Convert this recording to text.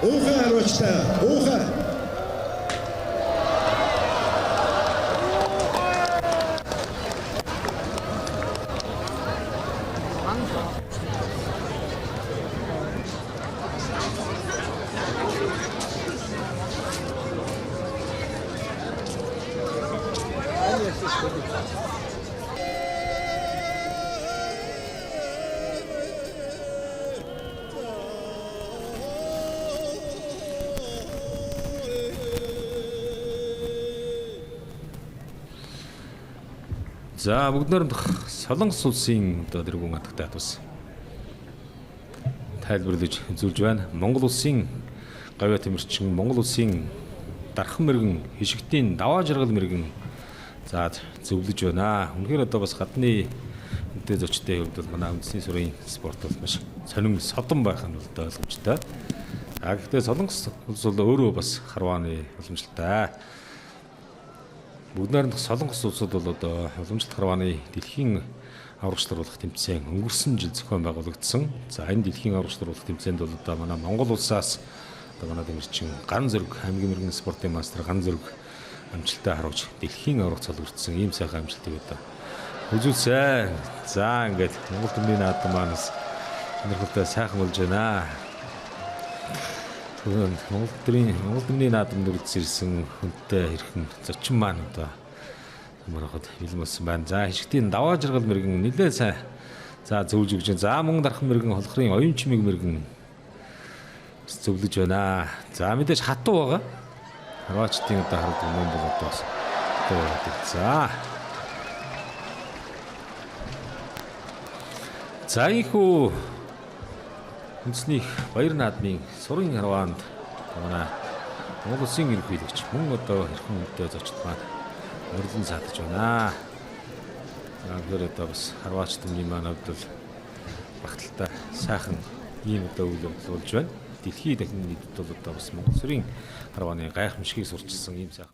Уухай харваачтай. Уухай. За бүгд найрамдах Солонгос улсын одоо дэргүүн хатагтай бас тайлбарлаж үзүүлж байна. Монгол улсын гавьяа тэмэрчин, Монгол улсын дархан мэрэгэн, хишигтийн даваа жаргал мэрэгэн за зөвлөж байна. Үнэхээр одоо бас гадны үнэтэй зочдын хувьд бол манай үндэсний сүрийн спорт бол маш сонин содон байх нь бол ойлгомжтой. А гэхдээ Солонгос улс бол өөрөө бас харвааны уламжлалтай. Бүгд найрамдах Солонгос улсад бол одоо уламжлалт харвааны дэлхийн аврагч болох тэмцээн өнгөрсөн жил зохион байгуулагдсан. За энэ дэлхийн аврагч болох тэмцээнд бол одоо манай Монгол улсаас одоо манай дэмэрчин Ган Зөрг аймгийн мэрэгэн спортын мастер Ган Зөрг амжилттай харуулж дэлхийн аврагч цолгордсон ийм сайхан амжилтыг одоо үзүүлсэн. За ингээд Монгол түмний наадам маань бас сонирхолтой сайхан болж байна. Монгол төрийн Монгол түмний наадам нүрэлц ирсэн хүнтэй хэрхэн зочин маань одоо самархад бэлэн болсон байна. За хишгтийн даваа жаргал мэрэгэн нэлээд сайн за зөвлөж өгч байна. За мөн дархан мэрэгэн холхрын оюун чимэг мэрэгэн зөвлөж байна. За мэдээж хатуу байгаа. Хорватчдын одоо харагдсан юм бол одоо бас хатуу байдаг. За. За ийхүү үндэсний баяр наадмын сурын харваанд манай Монгол улсын ерөнхийлөгч мөн одоо хэрхэн үнэтэй зочд маань орилон саатаж байна. За тэгэхээр одоо бас харваач түмний маань хувьд бол багталтай сайхан ийм одоо үйл явдал болж байна. Дэлхий дахин нийтэд бол одоо бас Монгол сүрийн харвааны гайхамшигыг сурчилсан ийм сайхан